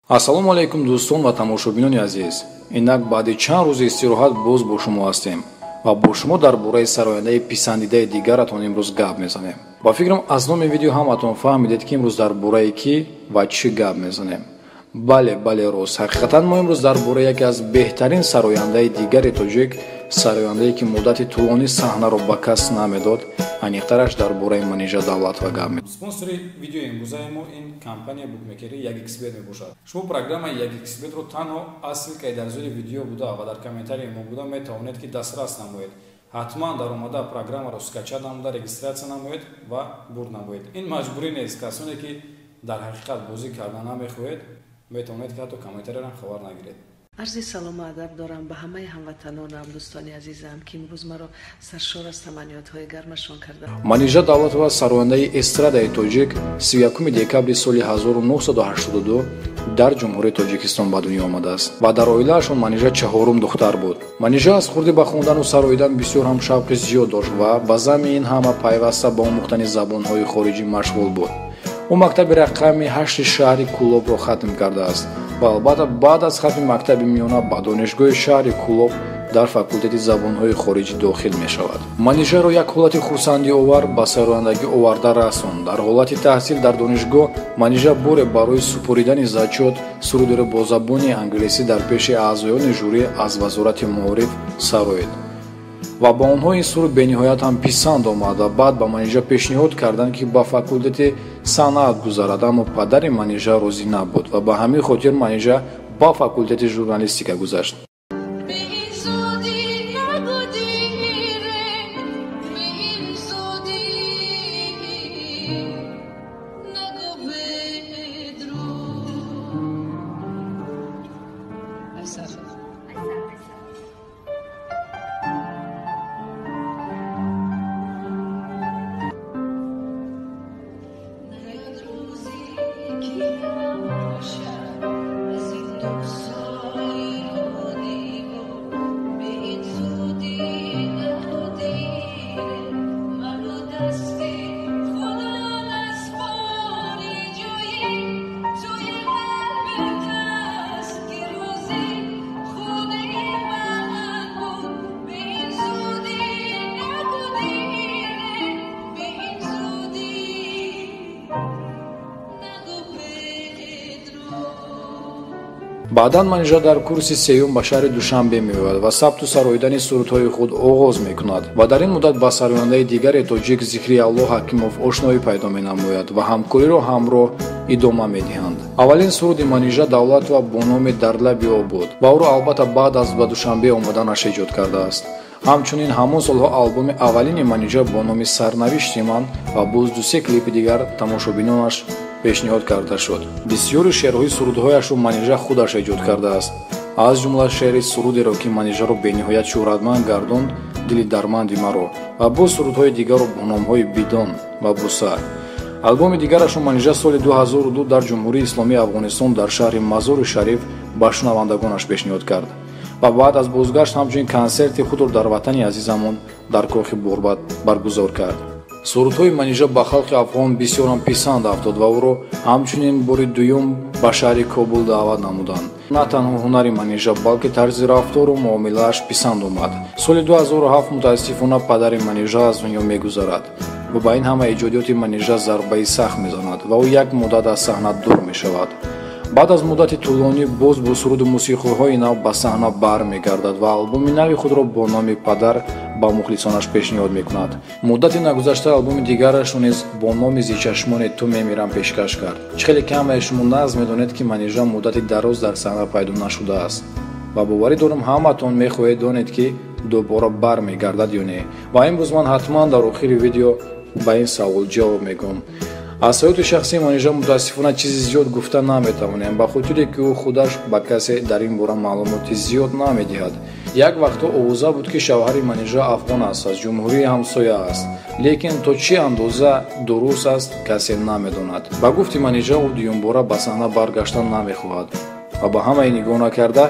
Ассалому алайкум дӯстон ва тамошобинони азиз. Инак баъди чанд рӯзи истироҳат боз бо шумо ҳастем ва бо шумо дар бораи сарояндаи писандидаи дигаратон имрӯз гап мезанем. Ба фикрам аз номи видео ҳаматон фаҳмидед, ки имрӯз дар бораи кӣ ва чӣ гап мезанем. Бале, бале, рост. Ҳақиқатан мо имрӯз дар бораи яке аз беҳтарин сарояндаи дигари тоҷик, сарояндае ки муддати тӯлонӣ саҳнаро ба кас намедод, аниқтараш дар бораи Манижа Давлатова гап мезанем. Спонсори видеои имрӯзаи мо ин компания букмекерии 1xBet мебошад. Шумо программаи 1xBet-ро танҳо аз ссылкаи дар зери видео буда ва дар комментарии мо буда метавонед, ки дастрас намоед. Ҳатман дар омада программаро скачать намуда, регистрация намоед ва бурд намоед. Ин маҷбурӣ нест. Касоне ки дар ҳақиқат бозӣ карда намехоҳед, метавонед, ки ҳатто комментарияро хабар нагиред. Арзи салому адаб дорам ба ҳамаи ҳамватанонам, дӯстони азизам, ки имрӯз маро саршор аз таманниётҳои гармашон карданд. Манижа Давлатова, сарояндаи эстрадаи тоҷик, 31 декабри соли 1982 дар Ҷумҳурии Тоҷикистон ба дунё омадааст ва дар оилаашон Манижа чаҳорум духтар буд. Манижа аз хурдӣ ба хондану сароидан бисёр ҳам шавқи зиёд дошт ва ба замми ин ҳама пайваста ба омӯхтани забонҳои хориҷӣ машғул буд. Ӯ мактаби рақами 8 шаҳри Кӯлобро хатм кардааст ва албатта баъд аз хатми мактаби миёна ба донишгоҳи шаҳри Кӯлоб дар факултети забонҳои хориҷӣ дохил мешавад. Манижаро як ҳолати хурсандиовар ба сарояндагӣ оварда расонд. Дар ҳолати таҳсил дар донишгоҳ Манижа боре барои супоридани зачёт сурудеро бо забони англисӣ дар пеши аъзоёни жюрӣ аз Вазорати маориф сароид ва ба онҳо ин суруд бениҳоят ҳам писанд омад ва баъд ба Манижа пешниҳод карданд, ки ба факултети санъат гузарад, аммо падари Манижа розӣ набуд ва ба ҳамин хотир Манижа ба факултети журналистика гузашт. Баъдан Манижа дар курси сеюм ба шаҳри Душанбе меояд ва сабту сароидани сурудҳои худ оғоз мекунад ва дар ин муддат ба сарояндаи дигари тоҷик Зикриаллоҳ Ҳакимов ошноӣ пайдо менамояд ва ҳамкориро ҳамроҳ идома медиҳанд. Аввалин суруди Манижа Давлатова бо номи «Дар лаби об» буд ва ӯро албатта баъд аз ба Душанбе омаданаш эҷод кардааст. Ҳамчунин ҳамон солҳо албоми аввалини Манижа бо номи «Сарнавишти ман» ва боз ду-се клипи дигар тамошобинонаш пешниҳод карда шуд. Бисёри шеърҳои сурудҳояшро Манижа худаш эҷод кардааст. Аз ҷумла шеъри сурудеро, ки Манижаро бениҳоят шӯҳратманд гардонд, «Дили дарманди маро» ва боз сурудҳои дигарро бо номҳои «Бидон» ва «Буса». Албоми дигарашро Манижа соли 2002 дар Ҷумҳурии Исломии Афғонистон дар шаҳри Мазори Шариф ба шунавандагонаш пешниҳод кард ва баъд аз бозгашт ҳамчунин консерти худро дар ватани азизамон дар кохи Борбад баргузор кард. Сурудҳои Манижа ба халқи афғон бисёрам писанд афтод ва ӯро ҳамчунин бори дуюм ба шаҳри Кобул даъват намуданд. На танҳо ҳунари Манижа, балки тарзи рафтору муомилааш писанд омад. Соли 2007 мутаассифона падари Манижа аз дунё мегузарад ва ба ин ҳама эҷодиёти Манижа зарбаи сахт мезанад ва ӯ як муддат аз саҳна дур мешавад. Баъд аз муддати тӯлонӣ боз бо суруду мусиқиҳои нав ба саҳна бармегардад ва албоми нави худро бо номи «Падар» ба мухлисонаш пешниҳод мекунад. Муддати нагузашта албоми дигарашро низ бо номи «Зи чашмони ту мемирам» пешкаш кард. Чӣ хеле ки ҳамаи шумо нағз медонед, ки Манижа муддати дароз дар саҳна пайдо нашудааст ва боварӣ дорам, ҳаматон мехоҳед донед, ки дубора бармегардад ё не. Ва имрӯз ман ҳатман дар охири видео ба ин савол ҷавоб мегӯям. Аз ҳаёти шахсии Манижа мутаассифона чизи зиёд гуфта наметавонем, ба хотире ки ӯ худаш ба касе дар ин бора маълумоти зиёд намедиҳад. Як вақтҳо овоза буд, ки шавҳари Манижа афғон аст, аз ҷумҳурии ҳамсоя аст, лекин то чӣ андоза дуруст аст, касе намедонад. Ба гуфти Манижа, ӯ дуюмбора ба саҳна баргаштан намехоҳад ва ба ҳамаи нигоҳ накарда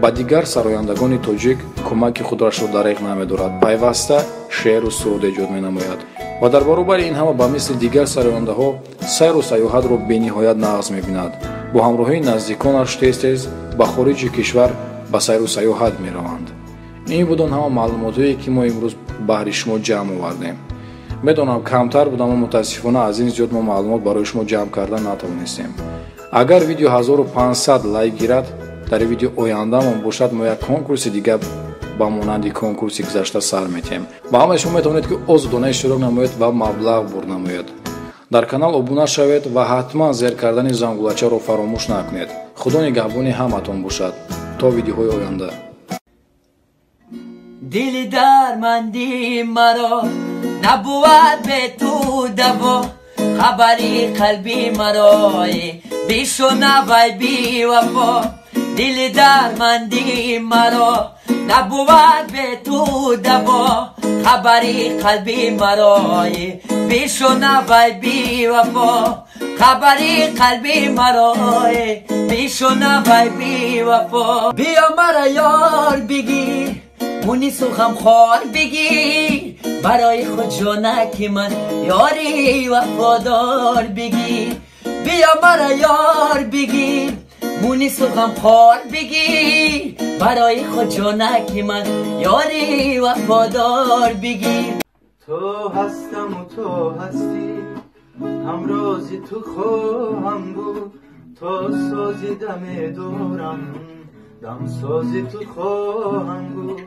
ба дигар сарояндагони тоҷик кӯмаки худрашро дареғ намедорад, пайваста шеъру суруд эҷод менамояд ва дар баробари ин ҳама ба мисли дигар сарояндаҳо сайру сайёҳатро бениҳоят нағз мебинад. Бо ҳамроҳии наздиконаш тез-тез ба хориҷи кишвар ба сайру саёҳат мераванд. Ин буд он ҳама маълумотҳое, ки мо имрӯз баҳри шумо ҷамъ овардем. Медонам, камтар буд, аммо мутаассифона аз ин зиёд мо маълумот барои шумо ҷамъ кардан натавонистем. Агар видео 1500 лайк гирад, дар видео ояндамон бошад, мо як конкурси дигар ба монанди конкурси гузашта сар метиҳем ва ҳамаи шумо метавонед, ки озодона иштирок намоед ва маблағ бурд намоед. Дар канал обуна шавед ва ҳатман зер кардани зангулачаро фаромӯш накунед. Худо нигаҳбони ҳаматон бошад. То видеоҳои оянда. Дили дарманди маро набувад бе ту даво, хабари қалби марои бишунавай бивафо. Дили дарманди маро набувад бе ту даво, хабари қалби марои бишунавай бивафо. Хабари қалби марои бишунавай бивафо. Биё мара ёр бигир, мунису ғамхор бигир, барои худ ҷонаки ман ёри вафодор бигир. Биё мара ёр бигир, мунису ғамхор бигир, барои худ ҷонаки ман ёри вафодор бигир. То ҳастаму то ҳастӣ, ҳамрози ту хоҳам буд, то сози даме дорам, дамсози ту хоҳам буд.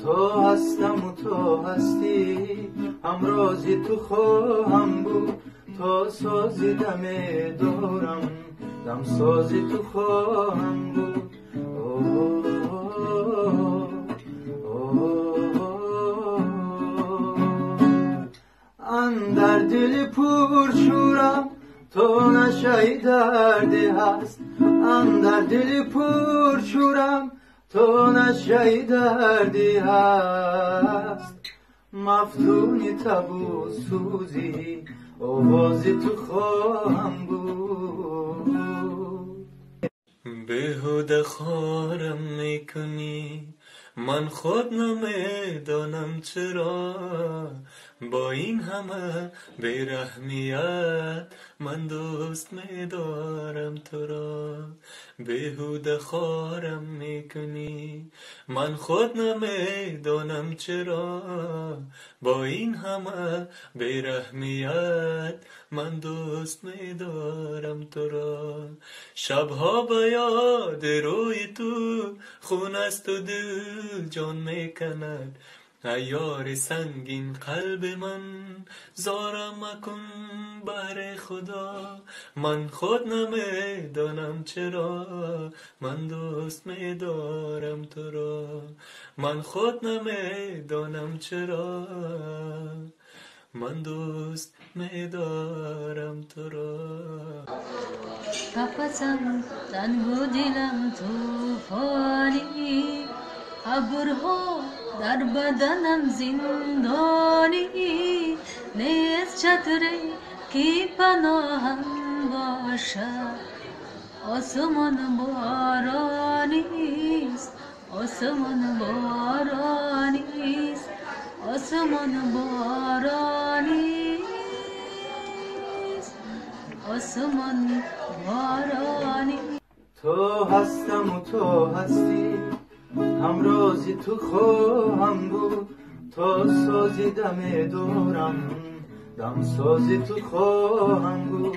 То ҳастаму то ҳастӣ, ҳамрози ту хоҳам буд, то сози даме дорам, дамсози ту хоҳам буд. Андар дили пуршӯрам то нашаи дарде ҳаст, андар дили пуршӯрам то нашаи дарде ҳаст. Мафтуни табу сӯзӣ овози ту хоҳам буд. Беҳуда хорам мекунӣ, ман худ намедонам чаро, бо ин ҳама бераҳмият ман дӯст медорам туро. Беҳуда хорам мекунӣ, ман худ намедонам чаро, бо ин ҳама бераҳмият ман дӯст медорам туро. Шабҳо ба ёди рӯи ту хун асту дил ҷон меканад, ایار سنگین قلب من زارم مکن بهر خدا. من خود نمیدانم چرا من دوست میدارم تو را، من خود نمیدانم چرا من دوست میدارم تو را. قفسم تنگو دلم توفانی، ابرها در بدنم زندانی، نیست چتری که پناهم باشد، آسمان بارانیست، آسمان بارانیست، آسمان بارانیست، آسمان بارانیست. تو هستم و تو هستی، همرازی تو خواهم بود، تا سازی دم دارم دم سازی تو خواهم بود.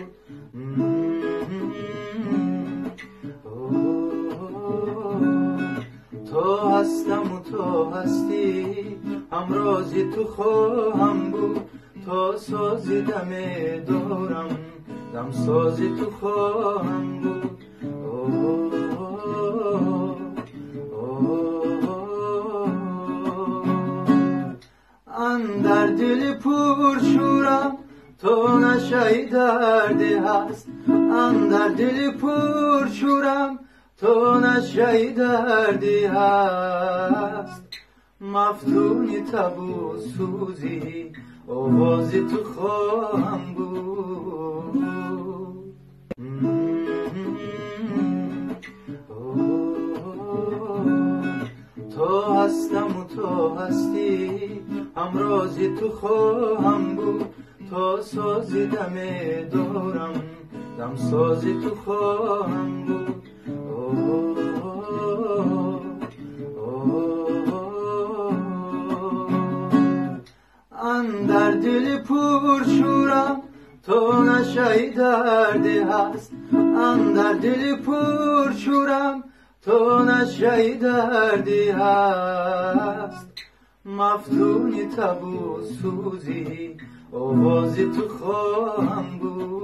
تا هستم و تو هستی، همرازی تو خواهم بود، تا سازی دم دارم دم سازی تو خواهم بود. اندر دل پرشورم تا نشای دردی هست، اندر دل پرشورم تا نشای دردی هست. مفتونی تب و سوزی آوازی تو خواهم بود. تا هستم و تو هستی، ҳамрози ту хоҳам буд то сози даме дорам, дамсози ту хоҳам буд. Андар дили пуршӯрам то нашаи дарде ҳаст, андар дили пуршӯрам то нашаи дарде ҳаст. Мафтуни табу сӯзӣ овози ту хоҳам буд.